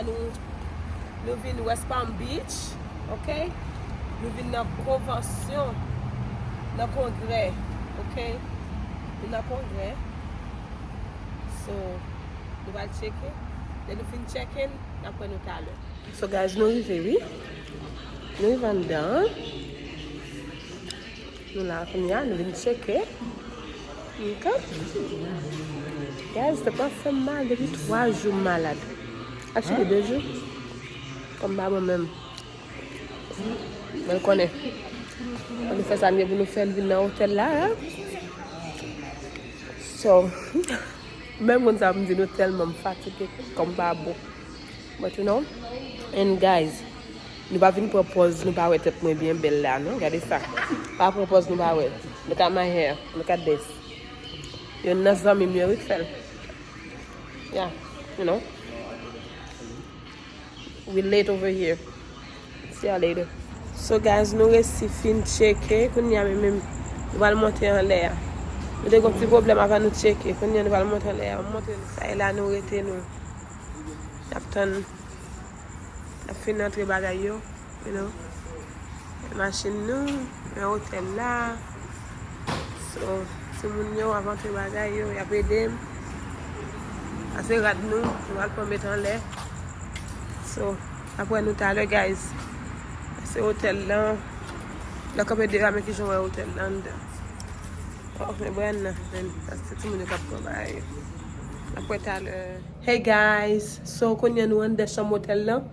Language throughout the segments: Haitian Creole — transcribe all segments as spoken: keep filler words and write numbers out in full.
Nou, nou vin West Palm Beach, ok? Nou vin nan konvansyon, nan kongrè, ok? Nou nan kongrè. So, nou pral tcheke. Lè nou fin tcheke, n ap wè nou talè. So, guys, nou rive, wi. Nou rive anndan. Nou la kounye a, nou vin tcheke. Ok. Guys, te pa fè m mal depi twa jou m malad. Actually, de jou. Kò m pa bon menm. Mwen konnen. Ann nou fè sa n gen pou nou fè, n vin nan otèl la, la. So, menm konn sa m di nou tèlman m fatige, kò m pa bon. But you know, and guys, nou pa vin pran pòz, nou pa wè tèt mwen byen bèl la, non? Gade sa. Pa pran pòz, nou pa wè. Look at my hair. Look at this. Youn nan zanmi m yo, wi, k fè l. Yeah, you know. We late over here. See y'all later. So, guys, nou resi fin tcheke. Kounye a, men, men, nou pral monte anlè a. Nou te gen yon ti pwoblèm avan nou tcheke. Kounye a, nou pral monte anlè a. M montre nou sa e la nou rete nou. N ap tann. N ap fin antre bagay yo, you know. Machin nou, nan otèl la. So, timoun yo ap antre bagay yo, y ap ede m. Sa se rad nou, nou al pran met anlè. So, n ap wè nou talè, guys. Sa se otèl lan. Lè w kanpe deyò a, men kijan w wè otèl lan anndan. Oh, men Brianna, men, sa se timoun yo k ap pran bagay yo. N ap wè talè. Hey guys, so kounye a nou anndan chanm otèl lan.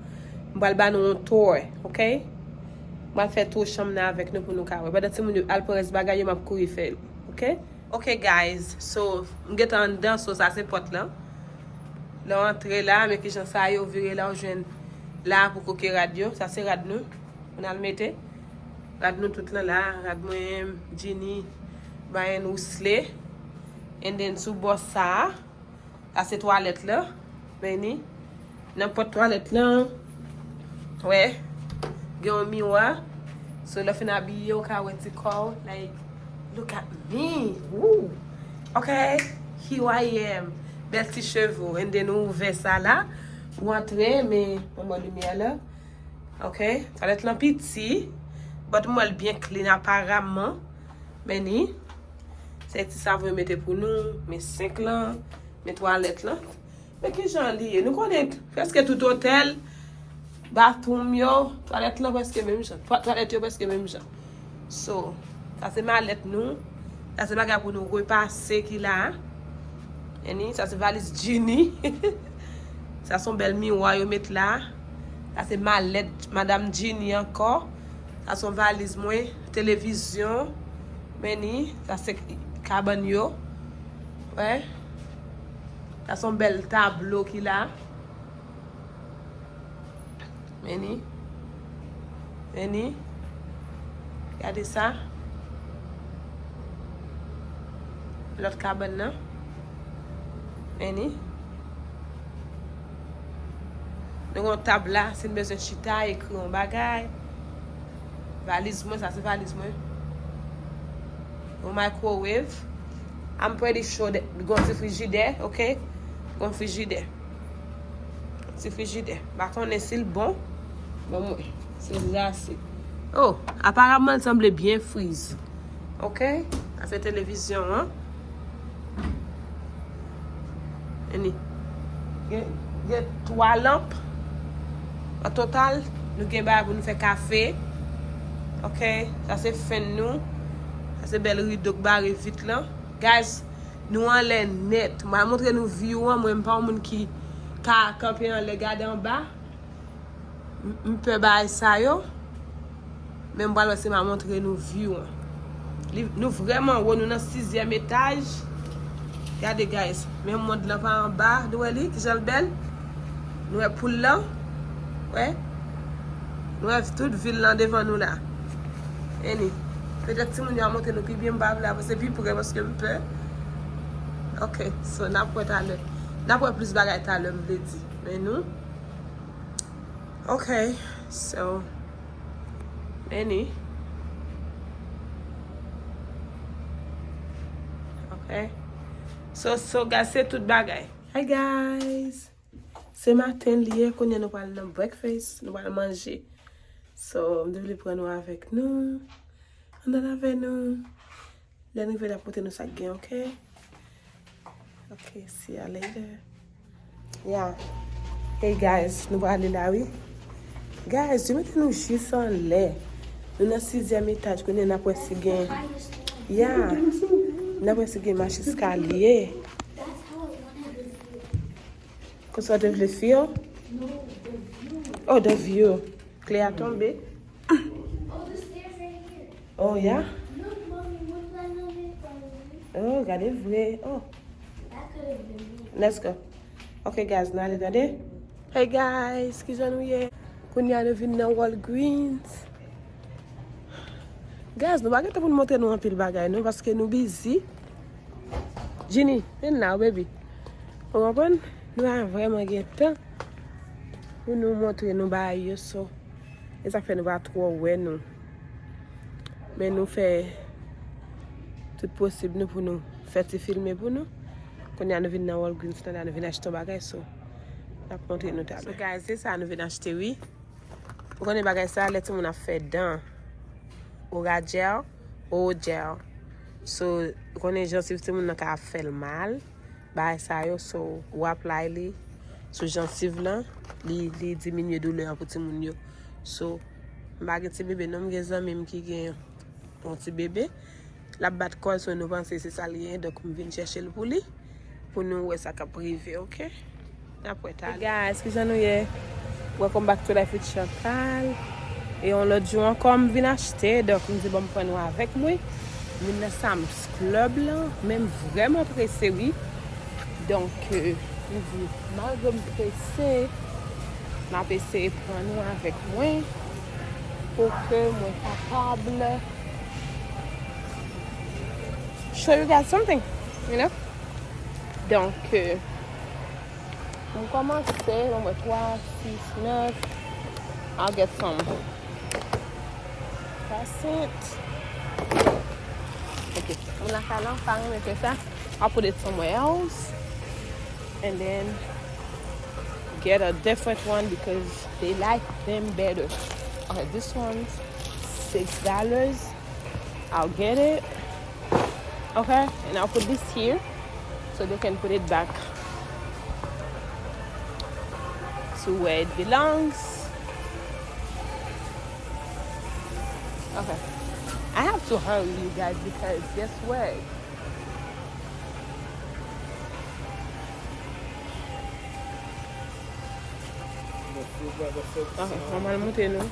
M pral ba nou yon tour, ok? M pral fè tour chanm nan avèk nou pou nou ka wè. Pandan timoun yo al pran rès bagay yo, m ap kouri fè l, ok? Ok guys, so m gentan anndan, so sa se pòt lan. Lè w antre la, men kijan sa yo vire la, w jwenn la pou koke rad yo. Sa se rad nou. Pou n al mete rad nou tout lan la, rad mwen, Jenny, Brian, Wousley. And then sou bò sa a, sa se twalèt lan. Meni, nan pòt twalèt lan, wè, gen yon miwa. So, lè w fin abiye, w ka wè ti kò w. Like, look at me. Woo. Ok, here I am. Bèl ti cheve w. And then ou ouvè sa la, ou antre, men mwen ban w limyè la. Ok, twalèt lan piti, but m wè l byen clean aparaman. Meni, se ti savon yo mete pou nou, men senk lan, men twalèt lan. Men kijan li ye? Nou konnen prèske tout otèl, bathroom yo, twalèt lan prèske menm jan. Twa-, twalèt yo prèske menm jan. So, sa se malèt nou. Sa se bagay pou nou repase ki la. Meni, sa se valiz Jenny. Sa se yon bèl miwa yo met la. Sa se malèt Madam Jenny ankò. Sa se yon valiz mwen, televizyon. Meni, sa se kabann yo. Wè. Sa se yon bèl tablo ki la. Meni. Meni. Gade sa. Lòt kabann nan. Meni. Nou gen yon tab la, si n bezwen chita, ekri yon bagay. Valiz mwen, sa se valiz mwen. Yon microwave. I'm pretty sure that, gen yon ti frijidè, ok? Gen yon frijidè. Ti frijidè. M pa konnen si l bon. Bon, mwen, se deza ase. Oh, aparaman, l sanble byen friz. Ok? Sa se televizyon an. Meni. Gen, gen twa lanp. An total, nou gen bagay pou nou fè kafe. Ok? Sa se fèn nou. Sa se bèl rido k bare vit lan. Guys, nou anlè nèt. Mwen montre nou view an, mwen m pa yon moun ki ka kanpe anlè gade anba. M, m pè bagay sa yo. Men m pral wè si m a montre nou view an. Li, nou vrèman wo, nou nan sizyèm etaj. Gade, guys, men mond lan pa anba, nou wè li, kijan l bèl? Nou wè poul lan? Wè? Nou wè tout vil lan devan nou la. Meni, petèt timoun yo a montre nou pi byen, m pa vle avanse pi pre paske m pè. Ok, so n ap wè talè. N ap wè plis bagay talè, m vle di. Men nou. Ok, so, meni. Ok. So, so, guys, se tout bagay. Hi, guys. Se maten li ye, kounye a nou pral nan breakfast, nou pral manje. So, m te vle pran nou avèk nou. Ann al avè nou. Lè n rive, n ap montre nou sa k gen, ok? Ok, see ya later. Yeah. Hey guys, nou prale la wi. Guys, yo mete nou jis anlè. Nou nan sizyèm etaj, kounye a n ap wè si gen. Yeah. N ap wè si gen mach eskalye. Konsa w te vle feel? Oh, the view. Kle a tonbe. Oh, yeah? Oh, gade vre. Oh. Let's go. Ok, guys, nou ale tande. Hey, guys, kijan nou ye? Kounye a nou vin nan Walgreens. Guys, nou pa gen tan pou nou montre nou anpil bagay, non, paske nou busy. Jini, vin la, baby. Ou konprann? Nou pa vrèman gen tan pou nou montre nou bagay yo, so. E sa k fè nou pa twò wè nou. Men nou fè tout posib nou pou nou fè ti filme pou nou. Kounye a nou vin nan Walgreens, tande nou vin achte yon bagay, so. N ap montre nou talè. So, guys, se sa nou vin achte, wi. Ou konnen bagay sa, lè timoun ap fè dan. Oral gel, oral gel. So, ou konnen jansiv timoun nan ka ap fè l mal. Bagay sa yo, so, ou apply li sou jansiv lan, li, li diminye doulè an pou timoun yo. So, m pa gen ti bebe non, m gen zanmi m ki gen yon ti bebe. L ap bat kò l, so nou panse se sa l genyen, donk m vin chèche l pou li, pou nou wè sa k ap rive, ok? N ap wè talè. Hey guys, kijan nou ye? Welcome back to Life with Chantal. E yon lòt jou ankò, m vin achte, donk m di bon m pran nou avèk mwen. M vin nan Sam's Club lan, men m vrèman prese, wi. Donk, euh, m di, malgre m prese, m ap eseye pran nou avèk mwen pou ke mwen kapab show you guys something, you know? Donk, euh, m kòmanse, bon, mwen, twa, sis, nèf. I'll get some. That's it. Ok. Moun lakay lan pa renmen fè sa. I'll put it somewhere else. And then get a different one because they like them better. Okay, this one's six dollars. I'll get it. Okay, and I'll put this here so they can put it back to where it belongs. Okay. I have to hurry, you guys, because guess what? Ok, mwen al montre nou.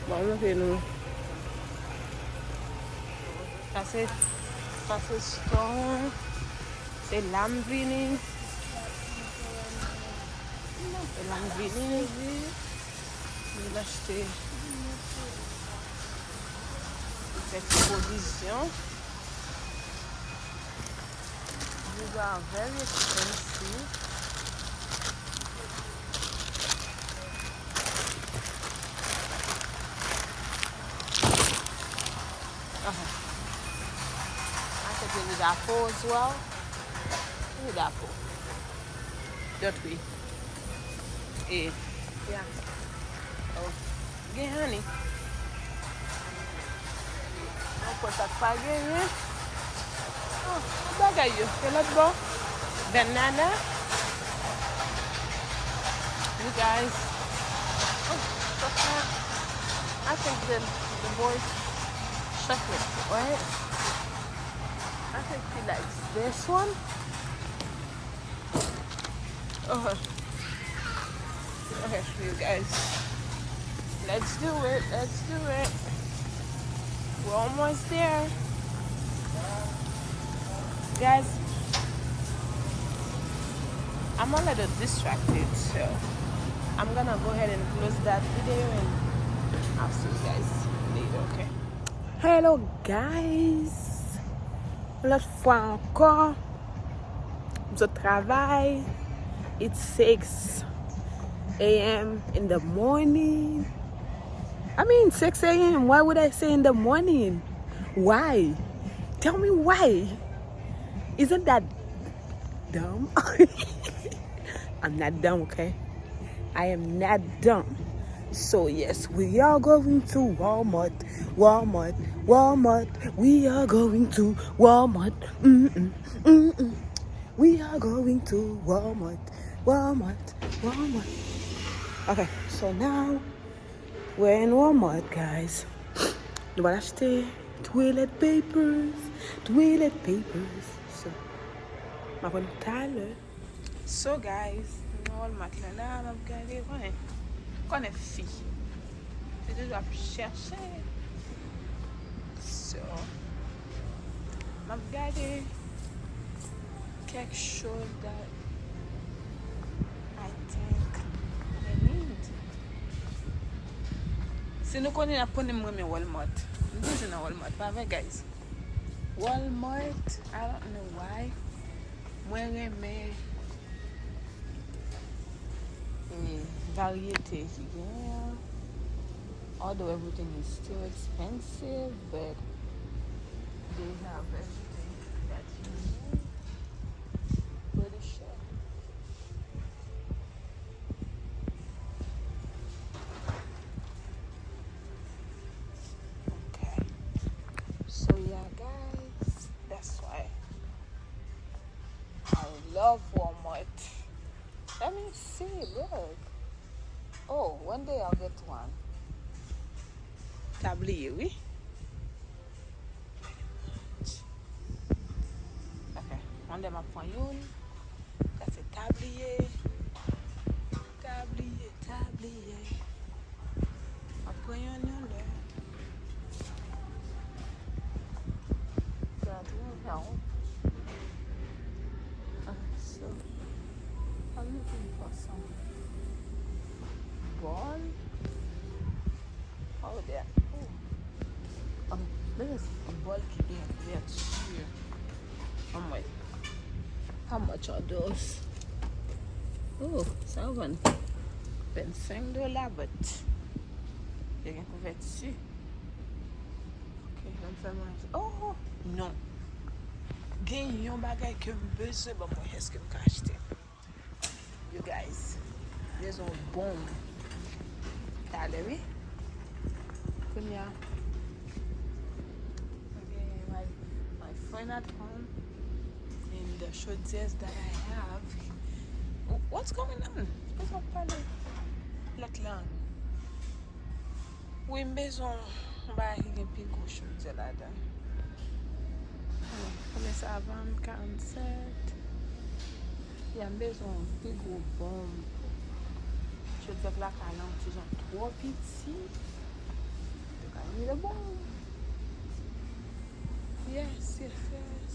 Mwen al montre nou. Sa se, sa se store. Se la m vini. Se la m vini. Mwen achte kèk pwovizyon. These are very expensive. Uh-huh. I think we need apple as well. We need apple. Don't we? Eh, yeah. Oh, gen honey. Mwen kwè sa k pa genyen. Oh, tout bagay yo. Se lòt bò. Banana. You guys. Oh, chocolate. I think the, the boy chocolate, right? I think he likes this one. Oh. Okay, you guys. Let's do it. Let's do it. We're almost there. Guys, I'm a little distracted, so I'm gonna go ahead and close that video and I'll see you guys later, okay? Hello, guys. Lòt fwa ankò, m sot travay. It's six a m in the morning. I mean, six a m. Why would I say in the morning? Why? Tell me why. Isn't that dumb? I'm not dumb, okay? I am not dumb. So yes, we are going to Walmart, Walmart, Walmart. We are going to Walmart. Mm-mm, mm-mm. We are going to Walmart, Walmart, Walmart. Okay, so now we're in Walmart, guys. Nou pral achte toilet papers, toilet papers. So, m ap wè nou talè. So guys, nou Walmart la la, m ap gade, konnen, konnen fi. Se toujou ap chèche. So, m ap gade kèk choz that I think I need. Si nou konnen, n ap konnen m renmen Walmart. M toujou nan Walmart, pa vre, guys? Walmart, I don't know why. Mwen renmen e varyete ki genyen an. Although everything is still expensive, but they have everything that you need. Pretty sure. Okay. So yeah, guys, that's why I love Walmart. Let me see, look. Oh, one day I'll get one. Tabliye, wi. Ok, one day m ap pran youn. Sa se tabliye. Tabliye, tabliye. Mwen pran youn yon lè. Sa tou yon jan. Ok, so, I'm looking for some bòl. Oh, there. Oh. Um, there is a bòl ki gen kouvèti. Anmwey. How much are those? Oh, sa yo vann vennsenk dola, but yo gen kouvèti. Ok, lè m fè manje. Oh, non. Gen yon bagay ke m bezwen, ban m wè èske m ka achte. You guys, bezwen bon. Talè, wi. Kounye a. Ok, my, my friend at home and the chodyè that I have. What's going on? Poukisa w pale lòt lang? Wi, m bezwen yon bagay ki gen pi gwo chodyè ladan. Konbyen sa vann? Karannsèt. Ya, m bezwen yon pi gwo bonm. Chodyè lakay la yon ti jan twò piti. Donk, I need a bomb. Yes, yes, yes.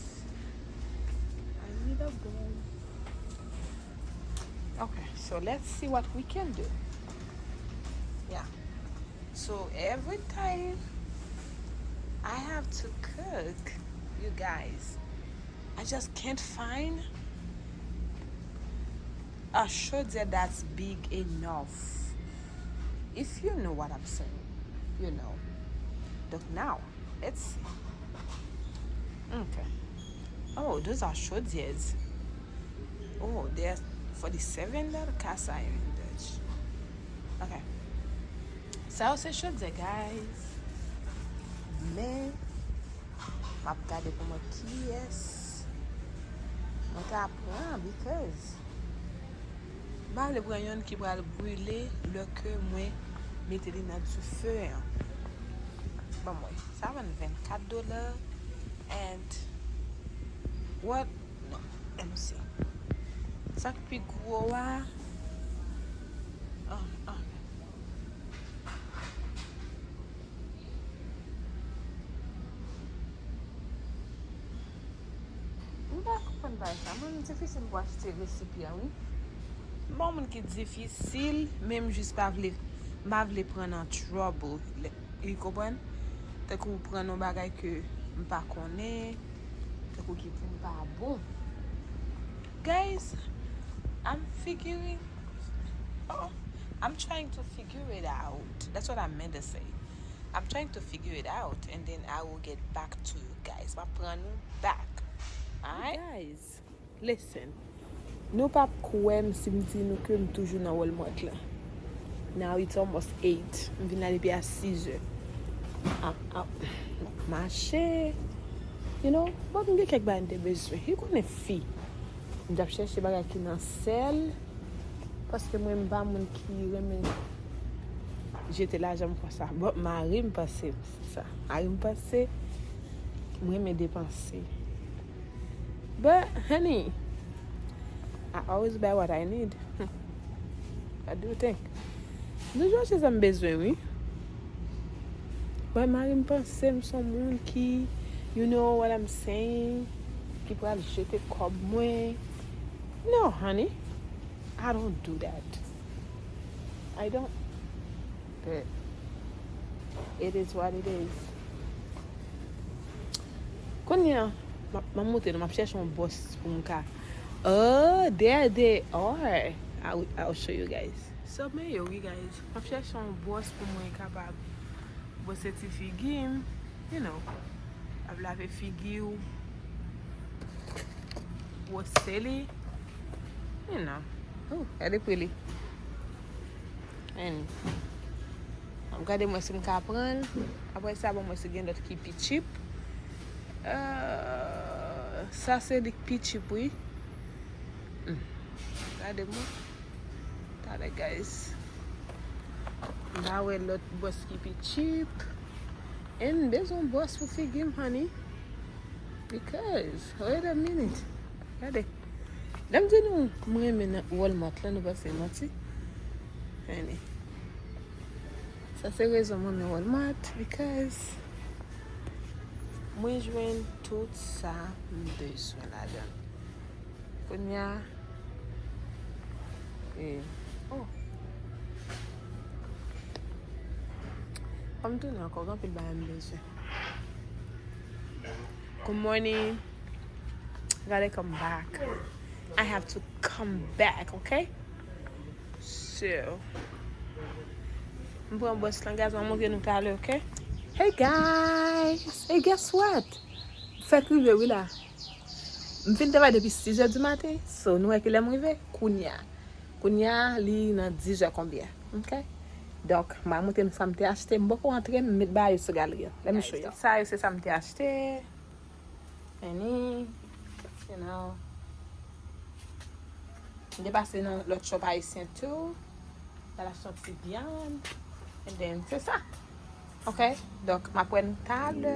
I need a bomb. Okay, so let's see what we can do. Yeah. So every time I have to cook, you guys, I just can't find a chodyè that's big enough. If you know what I'm saying, you know. Donc now, let's see. Okay. Oh, those are chodyèz. Oh, they're forty-seven dollar cast iron Dutch. Okay. Sa yo se chodyè, guys. Men, m ap gade pou mwen kiyès mwen ta pran, because m pa vle pran yonn ki pral brile lè ke mwen mete li nan dife an. Ban mwen, sa vann vennkat dola. And what? Non, let me see. Sa k pi gwo a. Ah, ah. M pa konprann bagay sa. Mwen, difisil pou achte resipyan, wi. M pa yon moun ki difisil, men m jis pa vle, m pa vle pran nan trouble. Li konprann? Tankou pran nan bagay ke m pa konnen, tankou ki pou m pa bon. Guys, I'm figuring, oh, I'm trying to figure it out. That's what I meant to say. I'm trying to figure it out, and then I will get back to you guys. M ap pran nou back. Alright? Guys, listen. Nou p ap kwè m si m di nou ke m toujou nan Walmart la. Now it's almost eight. M vin la depi a sizè. Ap, ap, m ap mache. You know, but m gen kèk bagay m te bezwen. You konnen fi. M t ap chèche bagay ki nan sèl. Paske mwen m pa moun ki renmen jete lajan m konsa. But mari m panse m se sa. Mari m panse m renmen depanse. But, honey, I always buy what I need. What do you think? M toujou achte sa m bezwen, wi. But mari m panse m se yon moun ki, you know what I'm saying, ki pral jete kòb mwen. No, honey. I don't do that. I don't. But it is what it is. Kounye a, m ap, m ap montre nou, m ap chèche yon bòs pou m ka. Oh, there they are. I will, I'll show you guys. So, men yo, wi, guys. M ap chèche yon bòs pou mwen kapab bwose ti figi m, you know. Ap lave figi w, bwose li, you know. Oh, gade pri li. And m ap gade mwen si m ka pran l. Apre sa, bon, mwen si gen lòt ki pi cheap. Euh, sa se li k pi cheap, wi. Hmm. Gade mwen. Talè, guys. M pa wè lòt bòs ki pi cheap. And m bezwen bòs pou figi m, honey. Because, wait a minute. Gade. Lè m di nou, m renmen nan Walmart la, nou panse m manti. Honey. Sa se rezon m renmen Walmart, because mwen jwenn tout sa m bezwen ladan l. Kounye a, e, oh. Fò m tounen ankò, gen anpil bagay m bezwen. Good morning. I gotta come back. I have to come back, okay? So, m pran bòs lan, guys, m ap montre nou talè, okay? Hey guys, hey, guess what? Fèk rive wi la. M fin travay depi sizè di maten, so nou wè kilè m rive? Kounye a. Kounye a, li nan dizè konbyen, okay? Donk, m a montre nou sa m te achte, m poko antre, m met bagay yo sou galri an. Let me show you. Sa yo se sa m te achte. Any, you know. M te pase nan lòt shop ayisyen tou. Al achte yon ti vyann. And then, se sa. Ok? Donk, m ap wè n talè.